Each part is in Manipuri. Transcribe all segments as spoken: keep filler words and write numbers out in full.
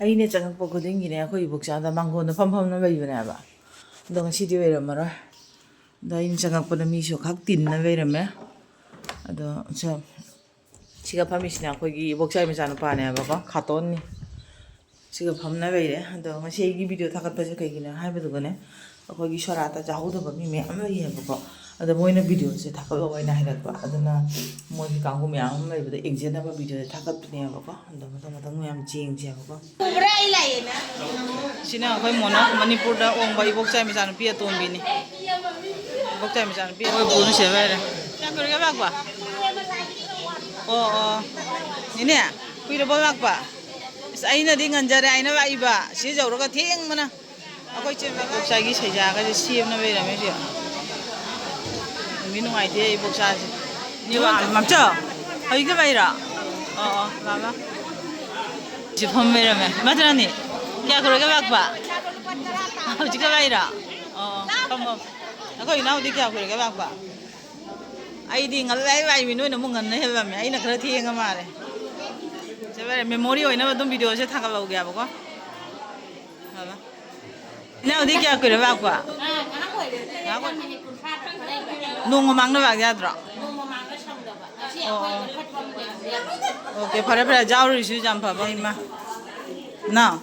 ꯑꯩꯅ ꯆꯪꯉꯛꯄ ꯈꯨꯗꯤꯡꯒꯤꯅꯦ, ꯑꯩꯈꯣꯏ ꯏꯕꯣꯛꯁꯥꯗ ꯃꯥꯡꯒꯣꯟꯗ ꯐꯝ ꯐꯝꯅ ꯂꯩꯕꯅꯦꯕ꯫ ꯑꯗꯣ ꯉꯁꯤꯗꯤ ꯑꯣꯏꯔꯝꯃꯔꯣꯏ꯫ ꯑꯗꯣ ꯑꯩꯅ ꯆꯪꯉꯛꯄꯗ ꯃꯤꯁꯨ ꯈꯛ ꯇꯤꯟꯅ ꯂꯩꯔꯝꯃꯦ꯫ ꯑꯗꯣ ꯁ-, ꯁꯤꯒ ꯐꯝꯃꯤꯁꯤꯅ ꯑꯩꯈꯣꯏꯒꯤ ꯏꯕꯣꯛꯁꯥꯏ ꯃꯆꯥꯅꯨꯄꯥꯅꯦꯕꯀꯣ, ꯈꯥꯇꯣꯟꯅꯤ꯫ ꯁꯤꯒ ꯐꯝꯅ ꯂꯩꯔꯦ꯫ ꯑꯗꯣ ꯉꯁꯤ ꯑꯩꯒꯤ ꯚꯤꯗꯤꯑꯣ ꯊꯥꯒꯠꯄꯁꯦ ꯀꯩꯒꯤꯅꯣ ꯍꯥꯏꯕꯗꯨꯒꯅꯦ, ꯑꯩꯈꯣꯏꯒꯤ ꯁꯣꯔꯥꯠꯇ ꯆꯥꯍꯧꯗꯕ ꯃꯤ ꯃꯌꯥꯝ ꯂꯩꯌꯦꯕꯀꯣ꯫ ꯑꯗꯣ ꯃꯣꯏꯅ ꯚꯤꯗꯤꯑꯣꯁꯦ ꯊꯥꯒꯠꯂꯛꯑꯣ ꯍꯥꯏꯅ ꯍꯥꯏꯔꯛꯄ꯫ ꯑꯗꯨꯅ ꯃꯣꯏꯒꯤ ꯀꯥꯡꯕꯨ ꯃꯌꯥꯝ ꯑꯃ ꯂꯩꯕꯗ ꯌꯦꯡꯖꯅꯕ ꯚꯤꯗꯤꯑꯣꯁꯦ ꯊꯥꯒꯠꯄꯅꯦꯕꯀꯣ꯫ ꯑꯗꯣ ꯃꯊꯪ ꯃꯊꯪ ꯃꯌꯥꯝ ꯌꯦꯡꯁꯦꯕꯀꯣ꯫ ꯎꯕ꯭ꯔꯥ ꯑꯩ ꯂꯥꯛꯑꯦꯅ? ꯁꯤꯅ ꯑꯩꯈꯣꯏ ꯃꯣꯅꯣ, ꯃꯅꯤꯄꯨꯔꯗ ꯑꯣꯡꯕ ꯏꯕꯣꯛꯆꯥꯏ ꯃꯆꯥꯅꯨꯄꯤ ꯑꯇꯣꯝꯕꯤꯅꯤ꯫ ꯏꯕꯣꯛꯆꯥꯏ ꯃꯆꯥꯅꯨꯄꯤ ꯑꯩꯈꯣꯏ ꯄꯨꯅ ꯁꯦꯕ ꯍꯥꯏꯔꯦ꯫ ꯀꯌꯥ ꯀꯨꯏꯔꯒꯦ ꯂꯥꯛꯄ? ꯑꯣ, ꯑꯣ꯫ ꯅꯦꯅꯦ, ꯀꯨꯏꯔꯕꯣ ꯂꯥꯛꯄ? ꯑꯁ, ꯑꯩꯅꯗꯤ ꯉꯟꯖꯔꯦ ꯍꯥꯏꯅ ꯂꯥꯛꯏꯕ꯫ ꯁꯤ ꯌꯧꯔꯒ ꯊꯦꯡꯕꯅ꯫ ꯑꯩꯈꯣꯏ ꯆꯦ ꯏꯕꯣꯛꯆꯥꯏꯒꯤ ꯁꯩꯖꯥꯒꯁꯦ ꯁꯦꯝꯅ ꯂꯩꯔꯝꯃꯦ ꯁꯤꯗ꯫ ꯅꯨꯡꯗꯤ ꯅꯨꯡꯉꯥꯏꯇꯦ ꯏꯕꯣꯛꯆꯥꯁꯦ꯫ ꯃꯝꯆꯧ, ꯍꯧꯖꯤꯛꯇ ꯂꯩꯔꯣ? ꯑꯣ, ꯑꯣ, ꯂꯥꯛ, ꯂꯥꯛ꯫ ꯁꯤ ꯐꯝ ꯂꯩꯔꯝꯃꯦ꯫ ꯃꯗꯨꯅꯅꯤ꯫ ꯀꯌꯥ ꯀꯨꯏꯔꯒꯦ ꯂꯥꯛꯄ? ꯍꯧꯖꯤꯛꯇ ꯂꯥꯛꯏꯔꯣ? ꯑꯣ, ꯐꯝ, ꯐꯝ꯫ ꯑꯩꯈꯣꯏ ꯏꯅꯥꯎꯗꯤ ꯀꯌꯥ ꯀꯨꯏꯔꯒꯦ ꯂꯥꯛꯄ? ꯑꯩꯗꯤ ꯉꯜꯂꯦ ꯍꯥꯏꯕ ꯏꯃꯤ, ꯅꯣꯏꯅ ꯑꯃꯨꯛ ꯉꯟꯅ ꯍꯦꯜꯂꯝꯃꯦ꯫ ꯑꯩꯅ ꯈꯔ ꯊꯦꯡꯉ ꯃꯥꯜꯂꯦ꯫ ꯁꯦ, ꯐꯔꯦ, ꯃꯦꯃꯣꯔꯤ ꯑꯣꯏꯅꯕ ꯑꯗꯨꯝ ꯚꯤꯗꯤꯑꯣꯁꯦ ꯊꯥꯒꯠꯍꯧꯒꯦꯕꯀꯣ꯫ ꯐꯕ꯫ ꯏꯅꯥꯎꯗꯤ ꯀꯌꯥ ꯀꯨꯏꯔꯦ ꯂꯥꯛꯄ? ꯉꯥꯏꯍꯥꯛ ꯑꯣꯏ-, ꯅꯣꯡ ꯃꯃꯥꯡꯗ ꯂꯥꯛ ꯌꯥꯗ꯭ꯔꯣ? ꯑꯣ, ꯑꯣ꯫ ꯑꯣꯀꯦ, ꯐꯔꯦ, ꯐꯔꯦ, ꯌꯥꯎꯔꯨꯔꯤꯁꯨ ꯌꯥꯝ ꯐꯕ, ꯏꯃꯥ꯫ ꯏꯅꯥꯎ,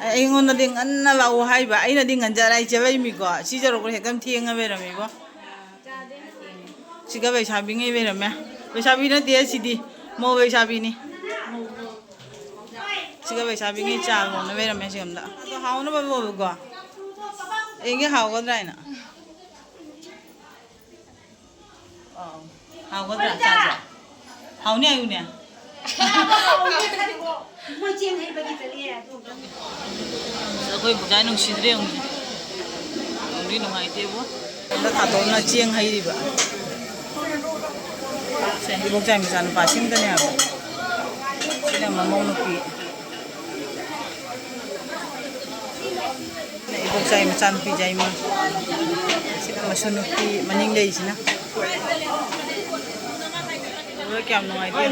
ꯑꯩꯉꯣꯟꯗꯗꯤ ꯉꯟꯅ ꯂꯥꯛꯑꯣ ꯍꯥꯏꯕ, ꯑꯩꯅꯗꯤ ꯉꯟꯖꯔ ꯍꯥꯏ ꯆꯦꯜꯂꯛꯏꯃꯤꯀꯣ, ꯁꯤ ꯌꯧꯔꯛꯄꯗ ꯍꯦꯛꯇ ꯊꯦꯡꯉ ꯂꯩꯔꯝꯃꯤꯕꯣ꯫ ꯁꯤꯒ ꯂꯩꯁꯥꯕꯤꯉꯩ ꯂꯩꯔꯝꯃꯦ꯫ ꯂꯩꯁꯥꯕꯤ ꯅꯠꯇꯦ ꯁꯤꯗꯤ, ꯃꯧ ꯂꯩꯁꯥꯕꯤꯅꯤ꯫ ꯁꯤꯒ ꯂꯩꯁꯥꯕꯤꯉꯩ ꯆꯥ ꯂꯣꯟꯅ ꯂꯩꯔꯝꯃꯦ ꯁꯤꯒꯝꯗ꯫ ꯑꯗꯣ ꯍꯥꯎꯅꯕ ꯂꯣꯜꯂꯨꯀꯣ꯫ ꯌꯦꯡꯒꯦ ꯍꯥꯎꯒꯗ꯭ꯔꯥ ꯍꯥꯏꯅ꯫ ꯑꯥ, ꯍꯥꯎꯒꯗ꯭ꯔꯥ? ꯆꯥꯁꯦ꯫ ꯍꯥꯎꯅꯤ ꯍꯥꯏꯌꯨꯅꯦ꯫ ꯃꯣꯏ ꯆꯦꯡ ꯍꯩꯕꯒꯤ ꯆꯠꯂꯦ ꯑꯗꯨ ꯑꯝꯇꯪ꯫ ꯑꯁ, ꯑꯩꯈꯣꯏ ꯕꯨꯖꯥ ꯅꯨꯡꯁꯤꯗ꯭ꯔꯦ ꯌꯦꯡꯉꯨꯅꯦ꯫ ꯅꯨꯡꯗꯤ ꯅꯨꯡꯉꯥꯏꯇꯦꯕꯨ꯫ ꯍꯟꯗꯛ ꯈꯥꯇꯣꯝꯅ ꯆꯦꯡ ꯍꯩꯔꯤꯕ꯫ ꯁꯦ, ꯏꯕꯣꯛꯆꯥꯏ ꯃꯆꯥꯅꯨꯄꯥ ꯁꯤꯝꯗꯅꯦ ꯍꯥꯏꯕ꯫ ꯁꯤꯅ ꯃꯃꯧ ꯅꯨꯄꯤ꯫ ꯏꯕꯣꯛꯆꯥꯏ ꯃꯆꯥꯅꯨꯄꯤ ꯖꯥꯏꯃ꯫ ꯁꯤꯅ ꯃꯁꯨ ꯅꯨꯄꯤ ꯃꯅꯤꯡ ꯂꯩꯁꯤꯅ꯫ ꯎꯔ ꯀꯌꯥꯝ ꯅꯨꯡꯉꯥꯏꯇꯦ꯫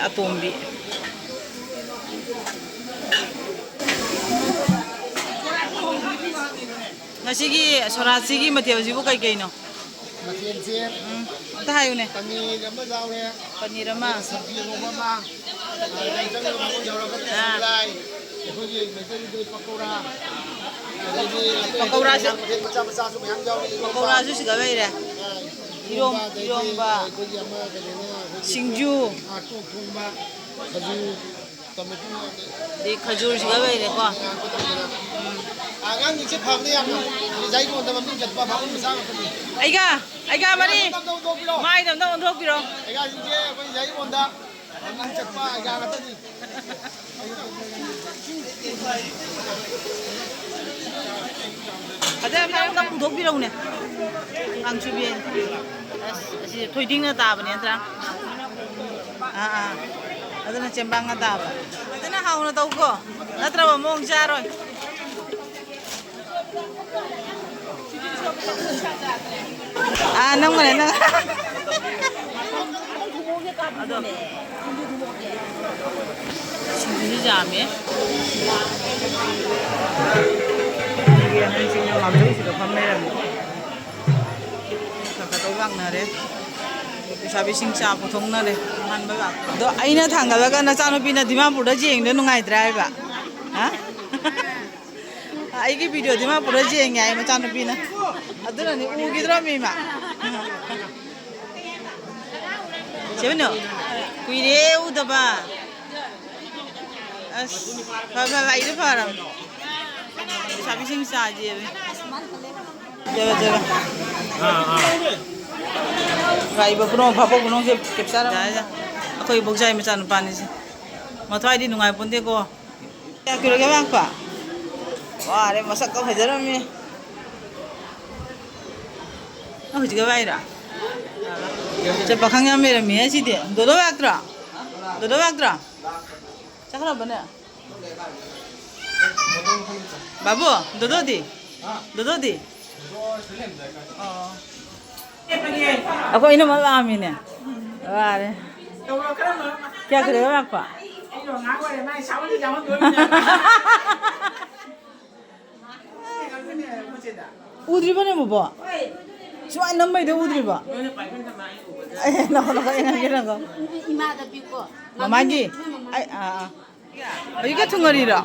ꯑꯇꯣꯝꯕꯤ꯫ ꯉꯁꯤꯒꯤ ꯁꯣꯔꯥꯠꯁꯤꯒꯤ ꯃꯊꯦꯜꯁꯤꯕꯨ ꯀꯩꯀꯩꯅꯣ? ꯃꯊꯦꯜꯁꯦ ꯎꯝ, ꯑꯝꯇ ꯍꯥꯏꯌꯨꯅꯦ꯫ ꯄꯅꯤꯔ ꯑꯃ ꯌꯥꯎꯔꯦ꯫ ꯄꯅꯤꯔ ꯑꯃ꯫ ꯁꯟꯊꯤ ꯊꯣꯡꯕ ꯑꯃ꯫ ꯑꯗꯩ ꯆꯪꯗꯕ ꯑꯃ ꯌꯥꯎꯔꯒ ꯑꯥ꯫ ꯁꯒꯣꯜꯍꯋꯥꯏ꯫ ꯑꯩꯈꯣꯏꯒꯤ ꯃꯩꯇꯩꯒꯤ ꯄꯀꯧꯔꯥ꯫ ꯑꯗꯩꯗꯤ ꯑꯇꯩ ꯑꯇꯩ ꯄꯀꯧꯔꯥꯁꯨ ꯃꯌꯥꯝ ꯃꯊꯦꯜ ꯃꯆꯥ ꯃꯆꯥꯁꯨ ꯃꯌꯥꯝ ꯌꯥꯎꯔꯤ꯫ ꯏꯔꯣꯝꯕ꯫ ꯄꯀꯧꯔꯥꯁꯨ ꯁꯤꯗ ꯂꯩꯔꯦ꯫ ꯑꯥ꯫ ꯏꯔꯣꯝ-, ꯑꯗꯩꯗꯤ ꯏꯔꯣꯝꯕ꯫ ꯑꯩꯈꯣꯏꯒꯤ ꯑꯃ ꯀꯩꯅꯣꯅ ꯑꯩꯈꯣꯏꯒꯤ ꯁꯤꯡꯖꯨ꯫ ꯑꯥ, ꯇꯣꯛ ꯊꯣꯡꯕ꯫ ꯈꯖꯨꯔ꯫ ꯑꯗꯩ ꯈꯖꯨꯔꯁꯤꯒ ꯂꯩꯔꯦꯀꯣ꯫ ꯑꯉꯥꯡꯁꯤꯡꯁꯦ ꯐꯕꯅꯦ ꯌꯥꯝꯅ꯫ ꯉꯁꯥꯏ ꯌꯣꯟꯗ ꯃꯃꯤꯡ ꯆꯠꯄ ꯕꯥꯃꯣꯟ ꯃꯆꯥ ꯉꯥꯛꯇꯅꯤ꯫ ꯑꯩꯒ, ꯑꯩꯒ ꯃꯔꯤ꯫ ꯑꯩꯒꯥꯁꯦ ꯑꯝꯇ ꯑꯣꯟꯊꯣꯛꯄꯤꯔꯣ꯫ ꯃꯥꯏꯗ ꯑꯝꯇ ꯑꯣꯟꯊꯣꯛꯄꯤꯔꯣ꯫ ꯑꯩꯒꯥꯁꯤꯡꯁꯦ ꯑꯩꯈꯣꯏ ꯉꯁꯥꯏ ꯌꯣꯟꯗ ꯃꯃꯤꯡ ꯆꯠꯄ ꯑꯩꯒꯥ ꯉꯥꯛꯇꯅꯤ꯫ ꯑꯗ ꯈꯔ ꯑꯝꯇ ꯄꯨꯊꯣꯛꯄꯤꯔꯛꯎꯅꯦ꯫ ꯀꯥꯡꯁꯨꯕꯤ꯫ ꯑꯁ, ꯑꯁꯤ ꯊꯣꯏꯗꯤꯡꯅ ꯇꯥꯕꯅꯦ ꯅꯠꯇ꯭ꯔꯥ? ꯑꯥ, ꯑꯥ꯫ ꯑꯗꯨꯅ ꯆꯦꯡꯕꯥꯡꯅ ꯇꯥꯕ꯫ ꯐꯖꯅ ꯍꯥꯎꯅ ꯇꯧꯀꯣ꯫ ꯅꯠꯇ꯭ꯔꯕ ꯃꯑꯣꯡ ꯆꯥꯔꯣꯏ꯫ ꯑꯥ, ꯅꯪ ꯃꯅꯦ, ꯅꯪ꯫ ꯑꯗꯣ, ꯁꯤꯡꯖꯨꯁꯨ ꯌꯥꯝꯃꯦ꯫ ꯑꯉꯥꯡꯁꯤꯡꯅ ꯃꯥꯡꯖꯧꯁꯤꯗ ꯐꯝ ꯂꯩꯔꯝꯃꯦ꯫ ꯈꯔ ꯈꯔ ꯂꯣꯏ ꯂꯥꯛꯅꯔꯦ꯫ ꯂꯩꯁꯥꯕꯤꯁꯤꯡ ꯆꯥ ꯄꯨꯊꯣꯛꯅꯔꯦ꯫ ꯑꯍꯥꯟꯕ ꯂꯥꯛꯄ꯫ ꯑꯗꯣ ꯑꯩꯅ ꯊꯥꯡꯒꯠꯂꯒ ꯅꯆꯥꯅꯨꯄꯤꯅ ꯗꯤꯃꯥꯄꯨꯔꯗ ꯌꯦꯡꯗ ꯅꯨꯡꯉꯥꯏꯇ꯭ꯔꯦ ꯍꯥꯏꯕ? ꯍꯥ? ꯑꯩꯒꯤ ꯚꯤꯗꯤꯑꯣ ꯗꯤꯃꯥꯄꯨꯔꯗ ꯌꯦꯡꯉꯦ ꯍꯥꯏ ꯃꯆꯥꯅꯨꯄꯤꯅ꯫ ꯑꯗꯨꯅꯅꯤ ꯎꯈꯤꯗ꯭ꯔꯣꯃꯤ ꯃꯥ꯫ ꯁꯦ ꯃꯤꯅꯨ, ꯀꯨꯏꯔꯦ ꯎꯗꯕ꯫ ꯑꯁ, ꯐ-, ꯐ-, ꯐ-, ꯑꯩꯗꯤ ꯐꯔꯕꯅꯤ꯫ ꯂꯩꯁꯥꯕꯤꯁꯤꯡ ꯆꯥꯁꯦꯕ꯫ ꯆꯠꯂꯣ, ꯆꯠꯂꯣ꯫ ꯑꯥ, ꯑꯥ꯫ ꯂꯥꯛꯏꯕ ꯄꯨꯝꯅꯃꯛ ꯚꯥꯕꯣꯛ ꯄꯨꯝꯅꯃꯛꯁꯦ ꯀꯦꯞꯆꯔ ꯑꯃ꯫ ꯌꯥꯔꯦ, ꯌꯥꯔꯦ꯫ ꯑꯩꯈꯣꯏ ꯏꯕꯣꯛꯆꯥꯏ ꯃꯆꯥꯅꯨꯄꯥꯅꯤꯁꯦ꯫ ꯃꯊ꯭ꯋꯥꯏꯗꯤ ꯅꯨꯡꯉꯥꯏꯄꯣꯟꯗꯦꯀꯣ꯫ ꯀꯌꯥ ꯀꯤꯂꯣ ꯀꯌꯥ ꯂꯥꯛꯄ? ꯋꯥꯔꯦ, ꯃꯁꯛꯀ ꯐꯖꯔꯝꯃꯤ꯫ ꯅꯪ ꯍꯧꯖꯤꯛꯀ ꯋꯥꯏꯔꯣ? ꯆꯦ, ꯄꯥꯈꯪ ꯌꯥꯝ ꯂꯩꯔꯝꯃꯤꯍꯦ ꯁꯤꯗꯤ꯫ ꯗꯣꯗꯣ ꯂꯥꯛꯇ꯭ꯔꯣ? ꯗꯣꯗꯣ ꯂꯥꯛꯇ꯭ꯔꯣ? ꯆꯠꯈ꯭ꯔꯕꯅꯦ? ꯕꯥꯕꯨ, ꯗꯣꯗꯣꯗꯤ? ꯗꯣꯗꯣꯗꯤ? ꯑꯣ꯫ ꯑꯩꯈꯣꯏ ꯏꯅꯝꯃ ꯂꯥꯛꯑꯝꯃꯤꯅꯦ꯫ ꯋꯥꯔꯦ꯫ ꯀꯌꯥ ꯀꯩꯗꯧꯕ ꯂꯥꯛꯄ? ꯎꯗ꯭ꯔꯤꯕꯅꯦ ꯃꯕꯣ꯫ ꯁꯨꯃꯥꯏꯅ ꯅꯝꯕꯩꯗꯣ ꯎꯗ꯭ꯔꯤꯕꯣ? ꯑꯦ, ꯅꯈꯣ, ꯅꯈꯣ, ꯑꯩ ꯉꯥꯡꯒꯦ, ꯅꯈꯣ꯫ ꯏꯃꯥꯗ ꯄꯤꯌꯨꯀꯣ꯫ ꯃꯃꯥꯒꯤ? ꯑꯩ, ꯑꯥ, ꯑꯥ꯫ ꯍꯧꯖꯤꯛꯀ ꯊꯨꯡꯉꯔꯤꯔꯣ?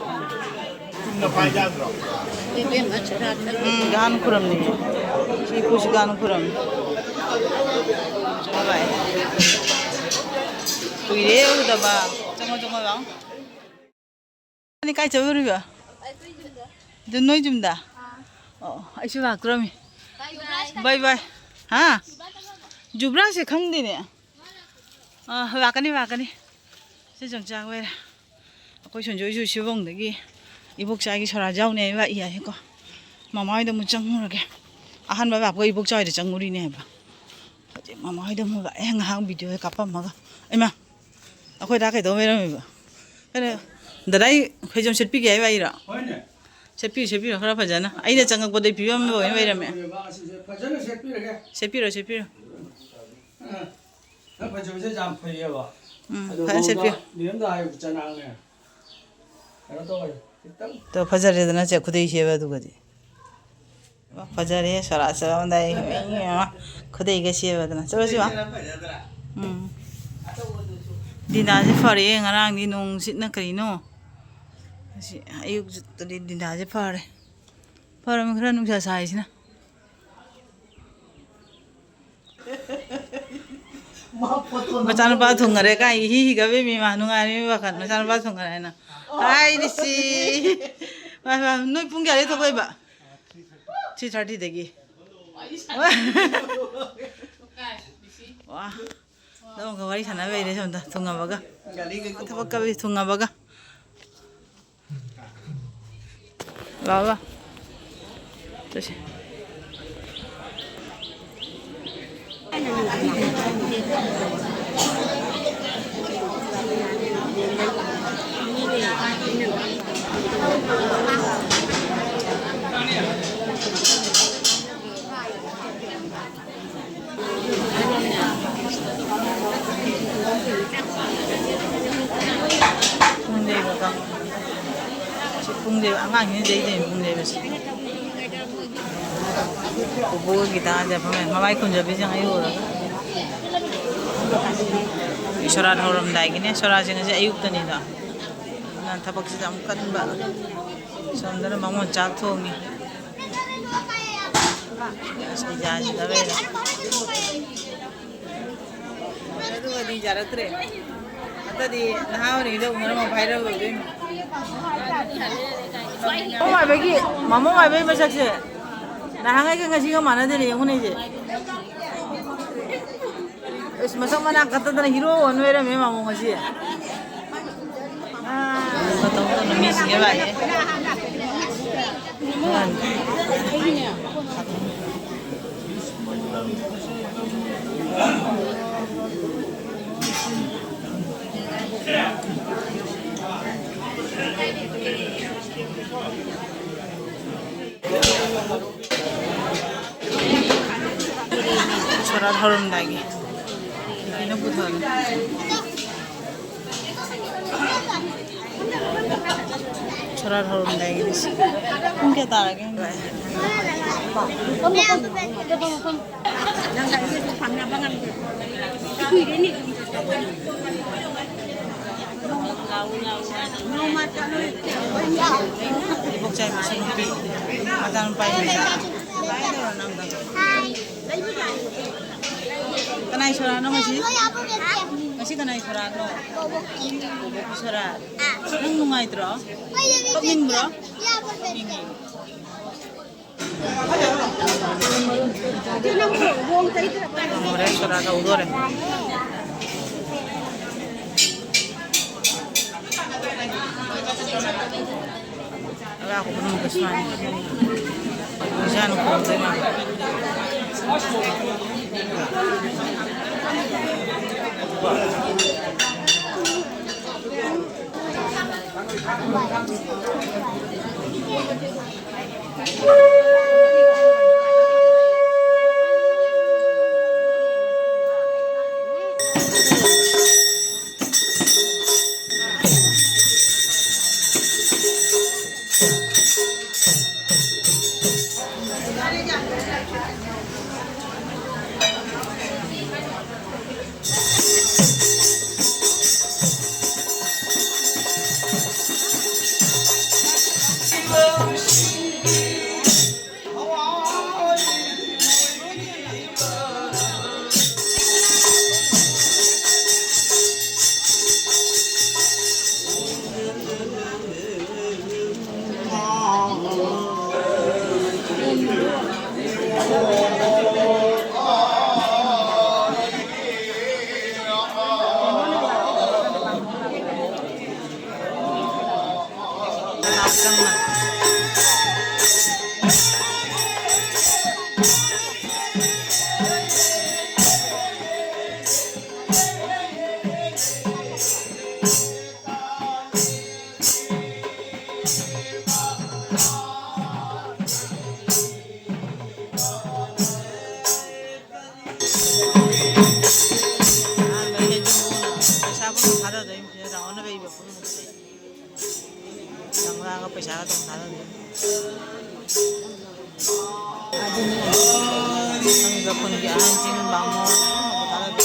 ꯆꯨꯝꯅ ꯄꯥꯏ ꯌꯥꯗ꯭ꯔꯣ? ꯏꯕꯦꯝꯃ ꯁꯣꯔꯥꯠꯇ꯫ ꯎꯝ, ꯒꯥꯟ ꯈꯨꯔꯝꯅꯤ꯫ ꯁꯤ ꯄꯨꯁꯤ ꯒꯥꯟ ꯈꯨꯔꯝꯅꯤ꯫ ꯕꯥꯏ꯫ ꯀꯨꯏꯔꯦ ꯎꯗꯕ꯫ ꯆꯪꯉꯣ, ꯆꯪꯉꯣ ꯂꯥꯛꯑꯣ꯫ ꯅꯪꯗꯤ ꯀꯥꯏ ꯆꯠꯂꯨꯔꯤꯕ? ꯑꯗꯨ ꯅꯣꯏ ꯌꯨꯝꯗ? ꯑꯣ, ꯑꯩꯁꯨ ꯂꯥꯛꯇꯣꯔꯝꯃꯤ꯫ ꯕꯥꯏ ꯕꯥꯏ꯫ ꯍꯥ? ꯖꯨꯕ꯭ꯔꯥꯁꯦ ꯈꯪꯗꯦꯅꯦ꯫ ꯑꯥ, ꯂꯥꯛꯀꯅꯤ, ꯂꯥꯛꯀꯅꯤ꯫ ꯁꯤ ꯌꯣꯡꯆꯥꯛ ꯂꯩꯔꯦ꯫ ꯑꯩꯈꯣꯏ ꯁꯟꯖꯣꯏꯁꯨ ꯁꯤꯕꯣꯡꯗꯒꯤ ꯏꯕꯣꯛꯆꯥꯒꯤ ꯁꯣꯔꯥꯠ ꯌꯥꯎꯅꯤ ꯍꯥꯏꯕ ꯂꯥꯛꯏ ꯍꯥꯏꯀꯣ꯫ ꯃꯃꯥ ꯍꯣꯏꯗ ꯑꯃꯨꯛ ꯆꯪꯉꯨꯔꯒꯦ꯫ ꯑꯍꯥꯟꯕ ꯂꯥꯛꯄꯒ ꯏꯕꯣꯛꯆꯥ ꯍꯣꯏꯗ ꯆꯪꯉꯨꯔꯤꯅꯦ ꯍꯥꯏꯕ꯫ ꯍꯧꯖꯤꯛ ꯃꯃꯥ ꯍꯣꯏꯗ ꯑꯃꯨꯛ ꯂꯥꯛꯑꯦ, ꯉꯥꯏꯍꯥꯛ ꯚꯤꯗꯤꯑꯣ ꯀꯥꯞꯄꯝꯃꯒ꯫ ꯏꯃꯥ, ꯑꯩꯈꯣꯏ ꯗꯥ ꯀꯩꯗꯧ ꯂꯩꯔꯝꯃꯤꯕ? ꯀꯩꯅꯣ, ꯗꯗꯥꯏ ꯐꯩꯖꯣꯝ ꯁꯦꯠꯄꯤꯒꯦ ꯍꯥꯏꯕ ꯑꯩꯔꯣ? ꯍꯣꯏꯅꯦ꯫ ꯁꯦꯠꯄꯤꯌꯨ, ꯁꯦꯠꯄꯤꯌꯨ, ꯈꯔ ꯐꯖꯅ꯫ ꯑꯩꯅ ꯆꯪꯉꯛꯄꯗꯩ ꯐꯤꯕꯝ ꯑꯃ ꯑꯣꯏꯅ ꯂꯩꯔꯝꯃꯦ꯫ ꯐꯖꯅ ꯁꯦꯠꯄꯤꯔꯒꯦ꯫ ꯁꯦꯠꯄꯤꯔꯣ, ꯁꯦꯠꯄꯤꯔꯣ꯫ ꯑ, ꯅꯪ ꯐꯩꯖꯣꯝꯁꯦ ꯌꯥꯝ ꯐꯩꯌꯦꯕ꯫ ꯎꯝ, ꯑꯗꯣ ꯐꯖꯅ ꯃꯧꯗ ꯁꯦꯠꯄꯤꯌꯨ꯫ ꯃꯦꯝꯗ ꯍꯥꯏꯕ ꯆꯅꯥꯡꯅꯦ꯫ ꯀꯩꯅꯣ ꯇꯧꯋꯦ, ꯈꯤꯇꯪ꯫ ꯇꯣ, ꯐꯖꯔꯦꯗꯅ ꯆꯦ ꯈꯨꯗꯩ ꯁꯦꯠꯄ ꯑꯗꯨꯒꯗꯤ꯫ ꯐꯖꯔꯦ, ꯁꯣꯔꯥꯠ ꯆꯠꯂꯝꯗꯥꯏ꯫ ꯈꯨꯗꯩꯒ ꯁꯦꯠꯂꯗꯅ꯫ ꯆꯠꯂꯁꯤ ꯂꯥꯎ꯫ ꯎꯝ꯫ ꯗꯤꯅꯥꯁꯦ ꯐꯔꯦ, ꯉꯔꯥꯡꯗꯤ ꯅꯣꯡ ꯁꯤꯠꯅ ꯀꯔꯤꯅꯣ꯫ ꯑꯁꯤ ꯑꯌꯨꯛꯇꯗꯤ ꯗꯤꯅꯥꯁꯦ ꯐꯔꯦ꯫ ꯐꯔꯃꯤ ꯈꯔ ꯅꯨꯡꯁꯥ ꯁꯥꯏꯁꯤꯅ꯫ ꯃꯆꯥꯅꯨꯄꯥ ꯊꯨꯡꯉꯔꯦ ꯀꯥꯏ ꯍꯤ ꯍꯤꯒꯠꯂꯤꯃꯤ ꯃꯥ, ꯅꯨꯡꯉꯥꯏꯔꯤꯃꯤ ꯋꯥꯈꯜ꯫ ꯃꯆꯥꯅꯨꯄꯥ ꯊꯨꯡꯉꯔꯦ ꯍꯥꯏꯅ꯫ ꯍꯥꯏꯔꯤꯁꯤ꯫ ꯃꯥ, ꯃꯥ, ꯅꯣꯏ ꯄꯨꯡ ꯀꯌꯥꯗꯩ ꯊꯣꯛꯂꯛꯏꯕ? ꯊ꯭ꯔꯤ ꯊꯥꯔꯇꯤꯗꯒꯤ꯫ ꯋꯥ꯫ ꯅꯪꯒ ꯋꯥꯔꯤ ꯁꯥꯟꯅ ꯂꯩꯔꯦ ꯁꯣꯝꯗ ꯊꯨꯡꯉꯕꯒ꯫ ꯊꯕꯛ ꯀꯜꯂꯤ ꯊꯨꯡꯉꯕꯒ꯫ ꯂꯥꯛꯑꯣ, ꯂꯥꯛꯑꯣ꯫ ꯆꯠꯁꯤ꯫ ꯁꯤ ꯄꯨꯡꯁꯦ ꯑꯉꯥꯡꯁꯤꯡꯁꯤꯅ ꯆꯩꯗꯣꯏꯅꯤ ꯄꯨꯡ ꯂꯩꯕꯁꯦ꯫ ꯄꯨꯄꯨꯒ ꯒꯤꯇꯥꯒꯁꯦ ꯐꯝꯃꯦ꯫ ꯃꯃꯥꯏ ꯈꯨꯝꯖꯕꯤꯁꯦ ꯌꯦꯡꯉꯨ ꯑꯩ ꯎꯔꯒ꯫ ꯁꯣꯔꯥꯠ ꯍꯧꯔꯝꯗꯥꯏꯒꯤꯅꯦ꯫ ꯁꯣꯔꯥꯠꯁꯦ ꯉꯁꯤ ꯑꯌꯨꯛꯇꯅꯤꯗꯣ꯫ ꯑꯗꯨꯅ ꯊꯕꯛꯁꯤꯁꯨ ꯌꯥꯝ ꯀꯟꯕ꯫ ꯁꯣꯝꯗꯅ ꯕꯥꯃꯣꯟ ꯆꯥꯛ ꯊꯣꯡꯉꯤ꯫ ꯑꯁ, ꯑꯩ ꯌꯥꯁꯤꯗꯕꯩꯔ꯫ ꯑꯗꯨꯒꯗꯤ ꯌꯥꯔꯛꯇ꯭ꯔꯦ꯫ ꯑꯗꯨꯗꯤ ꯅꯍꯥ ꯑꯣꯏꯔꯤꯉꯩꯗ ꯎꯅꯔꯝꯃ viral ꯑꯣꯏꯗꯣꯏꯅꯤ꯫ ꯃꯃꯣ ꯃꯥꯏꯕꯒꯤ, ꯃꯃꯣ ꯃꯥꯏꯕꯒꯤ ꯃꯁꯛꯁꯦ ꯅꯍꯥꯟꯉꯩꯒ ꯉꯁꯤꯒ ꯃꯥꯟꯅꯗꯦꯅꯦ, ꯌꯦꯡꯉꯨꯅꯦ ꯏꯆꯦ꯫ ꯑꯁ, ꯃꯁꯛ ꯃꯅꯥ ꯀꯛꯇꯗꯅ hero ꯑꯣꯏ ꯂꯩꯔꯝꯃꯦ ꯃꯃꯣ ꯉꯁꯤ꯫ ꯃꯤꯁꯤꯡꯁꯦ ꯂꯥꯛꯑꯦ꯫ ꯁꯣꯔꯥꯠ ꯍꯧꯔꯝꯗꯥꯏꯒꯤ ꯅꯨꯄꯤꯅ ꯄꯨꯊꯣꯔꯛꯑꯦ꯫ ꯁꯣꯔꯥꯠ ꯍꯧꯔꯝꯗꯥꯏꯒꯤꯅꯤ ꯁꯤ꯫ ꯄꯨꯡ ꯀꯌꯥ ꯇꯥꯔꯒꯦ? ꯏꯕꯣꯛꯆꯥꯏ ꯃꯆꯟꯅꯨꯄꯤ, ꯃꯆꯥꯅꯨꯄꯥ ꯌꯦꯡꯉꯤ꯫ ꯀꯅꯥꯏ ꯁꯣꯔꯥꯠꯅꯣ ꯉꯁꯤ? ꯉꯁꯤ ꯀꯅꯥꯏ ꯁꯣꯔꯥꯠꯅꯣ? ꯕꯣꯕꯣꯛꯀꯤ ꯁꯣꯔꯥꯠ꯫ ꯅꯪ ꯅꯨꯡꯉꯥꯏꯇ꯭ꯔꯣ? ꯀꯞꯅꯤꯡꯕ꯭ꯔꯣ? ꯀꯞꯅꯤꯡꯉꯤ꯫ ꯍꯧꯔꯦ, ꯁꯣꯔꯥꯠ ꯍꯧꯗꯣꯔꯦ꯫ ꯑꯔꯥꯛꯄ ꯄꯨꯝꯅꯃꯛꯇ ꯁꯨꯃꯥꯏꯅ ꯏꯁꯥꯅ ꯈꯨꯔꯨꯝꯖꯩ ꯃꯥꯅꯤ꯫ ꯄꯩꯁꯥꯒ ꯑꯗꯨꯝ ꯊꯥꯗꯗꯦ꯫ ꯈꯪꯗꯦ, ꯈꯨꯟꯒꯤ ꯑꯍꯟꯁꯤꯡ, ꯕꯥꯃꯣꯟ ꯑꯃꯐꯥꯎ ꯊꯥꯗꯗꯦ꯫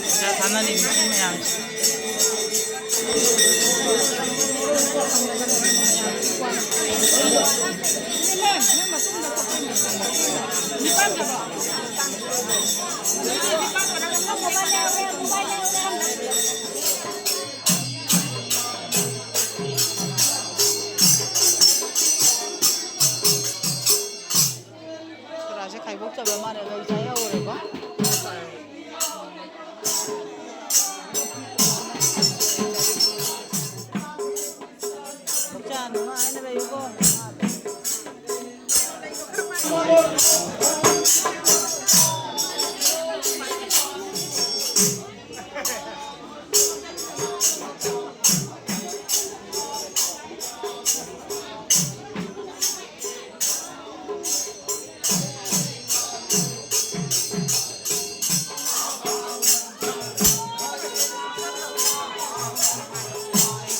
ꯄꯩꯁꯥ ꯊꯥꯅꯔꯤꯕ ꯃꯤ ꯃꯌꯥꯝꯁꯦ꯫ ꯁꯣꯔꯥꯁꯦ ꯈꯥꯏꯕꯣꯛꯆꯕ ꯃꯥꯅ ꯂꯩ ꯆꯥ ꯌꯥꯎꯔꯦꯀꯣ꯫ ꯆꯥ ꯅꯨꯡꯉꯥꯏꯅ ꯂꯩꯌꯨꯀꯣ꯫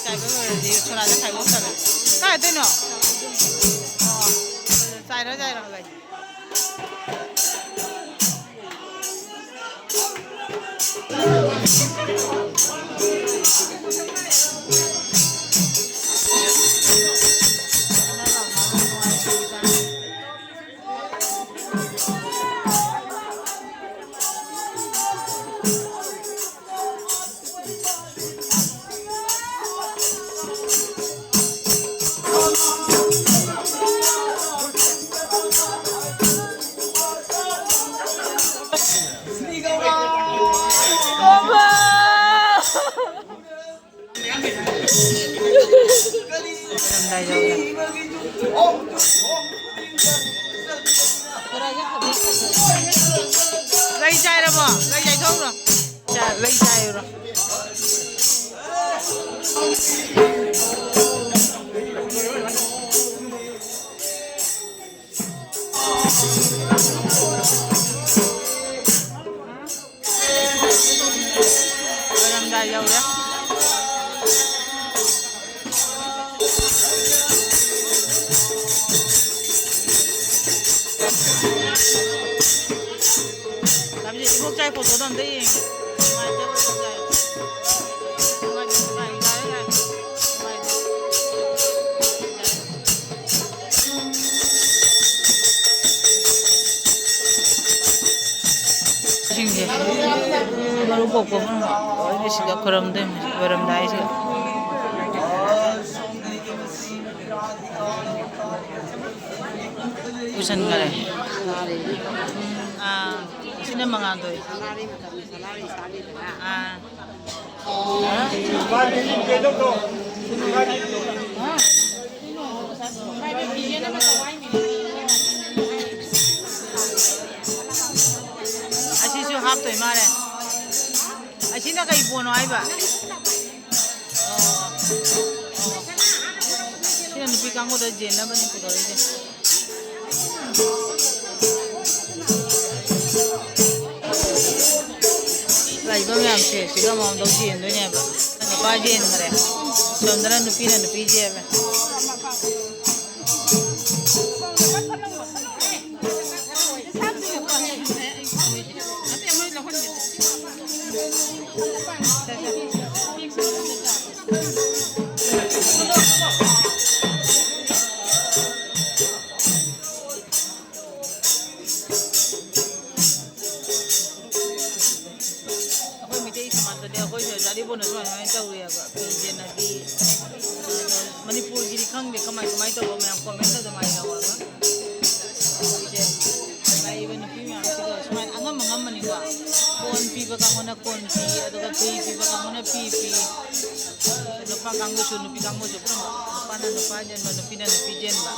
ꯆꯥꯏꯕ ꯂꯣꯏꯔꯗꯤ ꯁꯣꯔꯥꯗ ꯈꯥꯏꯗꯣꯛꯇꯔꯦ꯫ ꯀꯥꯏꯗꯩꯅꯣ? ꯑꯣ, ꯆꯥꯏꯔꯣ, ꯆꯥꯏꯔꯣ, ꯂꯩ꯫ ꯂꯣꯏꯔꯝꯗꯥꯏ ꯌꯧꯔꯦ꯫ ꯂꯩ ꯆꯥꯏꯔꯕꯣ? ꯂꯩ ꯆꯥꯏꯊꯣꯛꯎꯔꯣ꯫ ꯆꯥ-, ꯂꯩ ꯆꯥꯏꯔꯨꯔꯣ꯫ ꯂꯣꯏꯔꯝꯗꯥꯏ ꯌꯧꯔꯦ꯫ ꯂꯝꯖꯦ ꯏꯕꯣꯛ ꯆꯥꯏ ꯐꯣꯇꯣꯗꯣ ꯑꯝꯇ ꯌꯦꯡꯒꯦ꯫ ꯅꯨꯡꯉꯥꯏꯇꯦ ꯏꯕꯣꯛ ꯆꯥꯏ꯫ ꯅꯨꯡꯉꯥꯏꯇꯦ, ꯅꯨꯡꯉꯥꯏꯇꯦ, ꯌꯥꯔꯦ, ꯌꯥꯔꯦ꯫ ꯅꯨꯡꯉꯥꯏꯇꯦ꯫ ꯁꯤꯡꯁꯦ ꯃꯔꯨ ꯀꯣꯛꯄ ꯂꯣꯏꯅ ꯁꯤꯗ ꯈꯣꯏꯔꯝꯗꯣꯏꯅꯤ, ꯈꯣꯏꯔꯝꯗꯥꯏꯁꯤꯗ꯫ ꯄꯨꯁꯟꯈꯔꯦ꯫ ꯑꯥ, ꯁꯤꯅ ꯃꯉꯥꯜꯗꯣꯏ꯫ ꯑꯥ꯫ ꯑꯁꯤꯁꯨ ꯍꯥꯞꯇꯣꯏ ꯃꯥꯜꯂꯦ꯫ ꯑꯁꯤꯅ ꯀꯩ ꯄꯣꯠꯅꯣ ꯍꯥꯏꯕ? ꯑꯣ꯫ ꯑꯣ꯫ ꯁꯤꯅ ꯅꯨꯄꯤ ꯀꯥꯡꯕꯨꯗ ꯌꯦꯟꯅꯕꯅꯤ ꯄꯨꯊꯣꯔꯛꯏꯁꯦ꯫ ꯂꯩꯕ ꯃꯌꯥꯝꯁꯦ ꯁꯤꯒ ꯑꯃꯃꯝꯗꯧ ꯆꯦꯟꯗꯣꯏꯅꯦꯕ꯫ ꯅꯨꯄꯥ ꯆꯦꯟꯈ꯭ꯔꯦ꯫ ꯁꯣꯝꯗꯅ ꯅꯨꯄꯤꯅ ꯅꯨꯄꯤ ꯆꯦꯜꯂꯦ꯫ ꯑꯩꯈꯣꯏ ꯃꯤꯇꯩ ꯁꯃꯥꯖꯇꯗꯤ ꯑꯩꯈꯣꯏꯁꯨ ꯑꯔꯤꯕꯣꯟꯅ ꯁꯨꯃꯥꯏ ꯁꯨꯃꯥꯏꯅ ꯇꯧꯔꯤꯑꯕ, ꯐꯤ ꯆꯦꯟꯅꯕꯤ꯫ ꯑꯗꯣ ꯃꯅꯤꯄꯨꯔꯒꯤꯗꯤ ꯈꯪꯗꯦ ꯀꯃꯥꯏ ꯀꯃꯥꯏꯅ ꯇꯧꯕ, ꯃꯌꯥꯝ ꯀꯣꯃꯦꯟꯇ ꯑꯗꯨꯃꯥꯏꯅ ꯇꯧꯔꯒ ꯑꯩꯈꯣꯏꯁꯦ ꯂꯥꯛꯏꯕ ꯅꯨꯄꯤ ꯃꯌꯥꯝꯁꯤꯒ ꯁꯨꯃꯥꯏꯅ ꯑꯉꯝ ꯑꯉꯝꯕꯅꯤꯀꯣ, ꯀꯣꯟ ꯐꯤ ꯄꯤꯕ ꯀꯥꯡꯕꯨꯅ ꯀꯣꯟ ꯄꯤ, ꯑꯗꯨꯒ ꯐꯤ ꯄꯤꯕ ꯀꯥꯡꯕꯨꯅ ꯐꯤ ꯄꯤ꯫ ꯅꯨꯄꯥ ꯀꯥꯡꯕꯨꯁꯨ, ꯅꯨꯄꯤ ꯀꯥꯡꯕꯨꯁꯨ ꯄꯨꯝꯅꯃꯛ, ꯅꯨꯄꯥꯅ ꯅꯨꯄꯥ ꯆꯦꯟꯕ, ꯅꯨꯄꯤꯅ ꯅꯨꯄꯤ ꯆꯦꯟꯕ꯫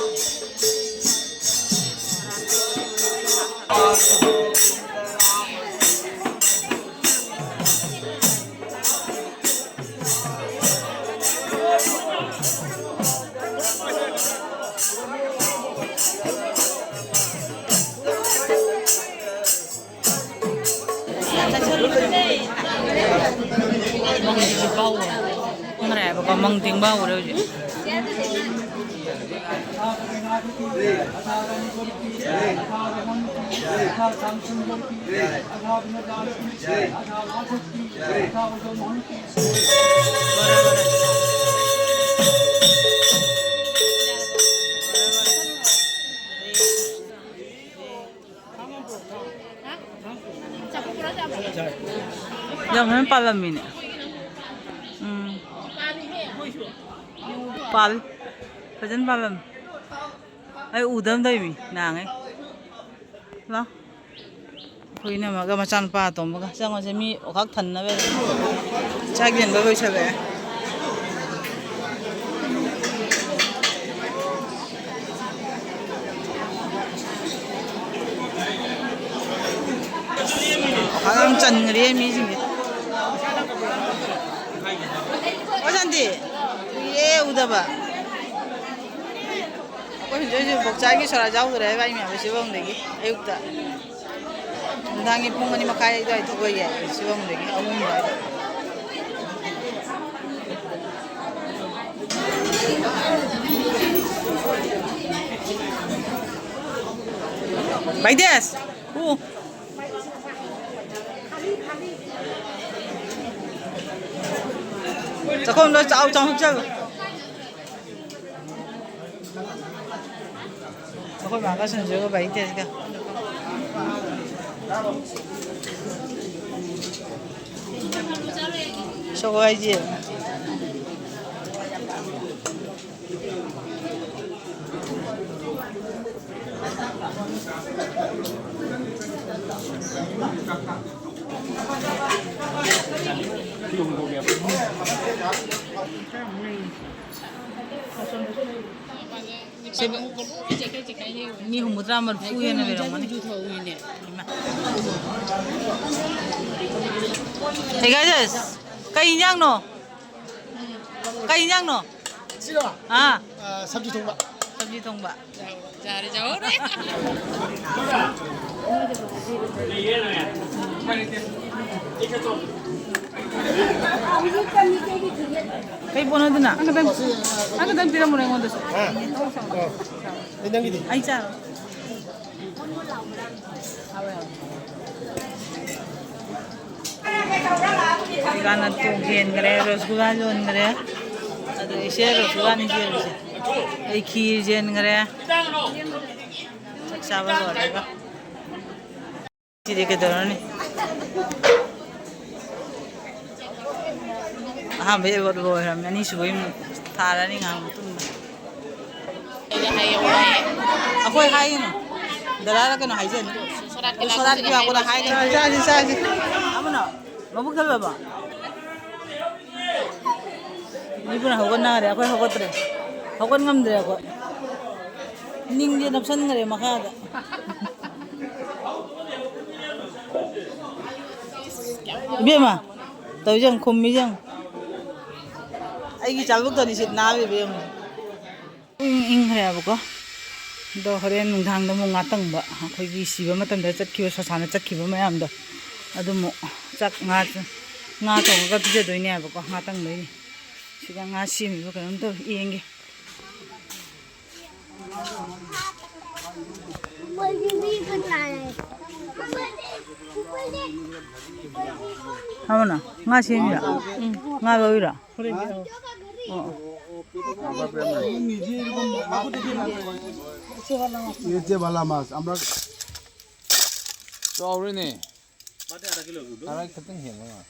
ꯃꯪꯗꯤꯁꯨ ꯄꯥꯎ ꯈꯪꯗ꯭ꯔꯦ ꯍꯥꯏꯕꯀꯣ, ꯃꯪ ꯇꯤꯡꯕ ꯍꯧꯔꯦ ꯍꯧꯖꯤꯛ꯫ ꯌꯥꯝ ꯐꯖꯅ ꯄꯥꯜꯂꯝꯃꯤꯅꯦ꯫ ꯎꯝ꯫ ꯄꯥꯜ-, ꯐꯖꯅ ꯄꯥꯜꯂꯝꯃꯤ꯫ ꯑꯩ ꯎꯗꯕ ꯇꯧꯔꯤꯃꯤ ꯅꯍꯥꯟꯉꯩ꯫ ꯂꯥꯎ꯫ ꯑꯩꯈꯣꯏ ꯏꯅꯝꯃꯒ ꯃꯆꯥꯅꯨꯄꯥ ꯑꯇꯣꯝꯕꯒ ꯆꯪꯉꯁꯦ, ꯃꯤ ꯑꯣꯈꯥꯛ ꯊꯟꯅꯕ꯫ ꯆꯥꯛ ꯌꯦꯟꯕ ꯂꯣꯏꯁꯜꯂꯛꯑꯦ꯫ ꯑꯣꯈꯥꯛ ꯌꯥꯝ ꯆꯟꯈ꯭ꯔꯦ ꯃꯤꯁꯤꯡꯁꯦ꯫ ꯑꯣ ꯁꯥꯟꯇꯤ, ꯀꯨꯏꯔꯦ ꯎꯗꯕ꯫ ꯑꯩꯈꯣꯏ ꯍꯧꯖꯤꯛ ꯍꯧꯖꯤꯛ ꯕꯣꯛꯆꯥꯒꯤ ꯁꯣꯔꯥ ꯌꯥꯎꯗꯣꯔꯦ ꯍꯥꯏꯕ ꯏꯃꯥꯟꯅꯕꯤ ꯁꯤꯕꯝꯗꯒꯤ ꯑꯌꯨꯛꯇ꯫ ꯅꯨꯡꯗꯥꯡꯒꯤ ꯄꯨꯡ ꯑꯅꯤ ꯃꯈꯥꯏ ꯑꯗꯨꯋꯥꯏꯗ ꯊꯣꯛꯂꯛꯑꯦ, ꯁꯤꯕꯝꯗꯒꯤ ꯑꯍꯨꯝ ꯑꯗꯨꯋꯥꯏꯗ꯫ ꯕꯥꯏꯗꯦꯁ! ꯎ! ꯆꯥꯛꯈꯨꯝꯗꯣ ꯆꯥꯎ ꯆꯥꯎ ꯍꯨꯞꯆꯜꯂꯨ꯫ ꯑꯩꯈꯣꯏ ꯃꯥꯒ ꯁꯟꯖꯨꯒ ꯕꯥꯏ ꯇꯦꯖꯒ꯫ ꯁꯒꯣꯜ ꯍꯋꯥꯏꯁꯦ꯫ ꯁꯤ ꯃꯤ ꯍꯨꯝꯐꯨꯇꯔꯥ ꯃꯔꯤꯐꯨ ꯍꯦꯟꯅ ꯂꯩꯔꯝꯒꯅꯤ꯫ Hey guys, ꯀꯩ ꯏꯟꯖꯥꯡꯅꯣ? ꯀꯩ ꯏꯟꯖꯥꯡꯅꯣ? ꯁꯤꯔꯣ? ꯑꯥ꯫ ꯑ, ꯁꯕꯖꯤ ꯊꯣꯡꯕ꯫ ꯁꯕꯖꯤ ꯊꯣꯡꯕ꯫ ꯌꯥꯔꯦ, ꯌꯥꯔꯦ꯫ ꯀꯩ ꯄꯣꯠꯅꯣ ꯑꯗꯨꯅ? ꯑꯪ ꯈꯇꯪ, ꯑꯪ ꯈꯇꯪ ꯄꯤꯔꯝꯃꯨꯅꯦ ꯑꯩꯉꯣꯟꯗꯁꯨ꯫ ꯍꯥ? ꯑꯣ꯫ ꯑꯩ ꯅꯪꯒꯤꯗꯤ? ꯑꯩ ꯆꯥꯔꯣ꯫ ꯀꯥꯟꯅ ꯇꯣꯛ ꯌꯦꯟꯈ꯭ꯔꯦ, ꯔꯣꯁꯒꯨꯂꯥ ꯌꯣꯟꯈ꯭ꯔꯦ꯫ ꯑꯗꯣ ꯏꯆꯦ ꯔꯣꯁꯒꯨꯂꯥꯅꯤ ꯌꯦꯟꯁꯦ꯫ ꯑꯩ ꯈꯤꯔ ꯌꯦꯟꯈ꯭ꯔꯦ꯫ ꯆꯥꯛ ꯆꯥꯕ ꯂꯣꯏꯔꯒ꯫ ꯁꯤꯗꯤ ꯀꯩꯗꯧꯔꯅꯤ? ꯑꯍꯥꯟꯕꯩ ꯑꯦꯋꯥꯔꯗ ꯂꯣꯏꯈ꯭ꯔꯕꯅꯤ, ꯑꯅꯤꯁꯨꯕꯩ ꯑꯃꯨꯛ ꯊꯥꯔꯅꯤ ꯉꯥꯏꯍꯥꯛ ꯃꯇꯨꯡꯗ꯫ ꯑꯩꯈꯣꯏ ꯍꯥꯏꯒꯅꯨ, ꯗꯗꯥꯗ ꯀꯩꯅꯣ ꯍꯥꯏꯖꯅꯤ꯫ ꯁꯣꯔꯥꯠꯀꯤ ꯁꯣꯔꯥꯠꯀꯤ ꯂꯥꯛꯄꯗ ꯂꯥꯛꯄꯗ ꯍꯥꯏꯒꯅꯨ꯫ ꯆꯥꯁꯤ, ꯆꯥꯁꯤ꯫ ꯑꯃꯅ ꯃꯕꯨꯛ ꯊꯜꯂꯕꯣ? ꯃꯤꯕꯨꯅ ꯍꯧꯒꯠꯅꯔꯦ, ꯑꯩꯈꯣꯏ ꯍꯧꯒꯠꯇ꯭ꯔꯦ, ꯍꯧꯒꯠ ꯉꯝꯗ꯭ꯔꯦ ꯑꯩꯈꯣꯏ꯫ ꯅꯤꯡꯁꯦ ꯅꯞꯁꯟꯈ꯭ꯔꯦ ꯃꯈꯥꯗ꯫ ꯏꯕꯦꯝꯃ, ꯇꯧꯔꯤꯁꯦ ꯌꯦꯡꯉꯨ, ꯈꯨꯝꯃꯤꯁꯦ ꯌꯦꯡꯉꯨ꯫ ꯑꯩꯒꯤ ꯆꯥꯛꯂꯨꯛꯇꯅꯤ ꯁꯤ ꯅꯥꯕ ꯏꯕꯦꯝꯃ꯫ ꯏꯪ ꯏꯪꯈ꯭ꯔꯦꯕꯀꯣ꯫ ꯑꯗꯣ ꯍꯣꯔꯦꯟ ꯅꯨꯡꯗꯥꯡꯗ ꯑꯃꯨꯛ ꯉꯥ ꯇꯪꯕ, ꯑꯩꯈꯣꯏꯒꯤ ꯁꯤꯕ ꯃꯇꯝꯗ ꯆꯠꯈꯤꯕ, ꯁꯣꯁꯥꯅ ꯆꯠꯈꯤꯕ ꯃꯌꯥꯝꯗꯣ, ꯑꯗꯨ ꯑꯃꯨꯛ ꯆꯥꯛ, ꯉꯥ, ꯉꯥ ꯊꯣꯡꯉꯒ ꯄꯤꯖꯗꯣꯏꯅꯦꯕꯀꯣ, ꯉꯥ ꯇꯪꯗꯣꯏꯅꯦ꯫ ꯁꯤꯗ ꯉꯥ ꯁꯦꯝꯃꯤꯕ ꯀꯩꯅꯣꯝ ꯇꯧꯔꯤ, ꯌꯦꯡꯒꯦ꯫ ꯍꯥꯎꯅ ꯉꯥ ꯁꯦꯝꯃꯤꯔꯣ? ꯎꯝ꯫ ꯉꯥ ꯂꯧꯔꯤꯔꯣ? ꯍꯣꯔꯦꯟꯒꯤ, ꯑꯧ꯫ ꯑꯣ, ꯑꯣ꯫ ꯆꯥꯎꯔꯦꯅꯦ꯫ ꯇꯔꯥ ꯈꯛꯇꯪ ꯍꯦꯟꯕ ꯃꯥꯜꯂꯦ꯫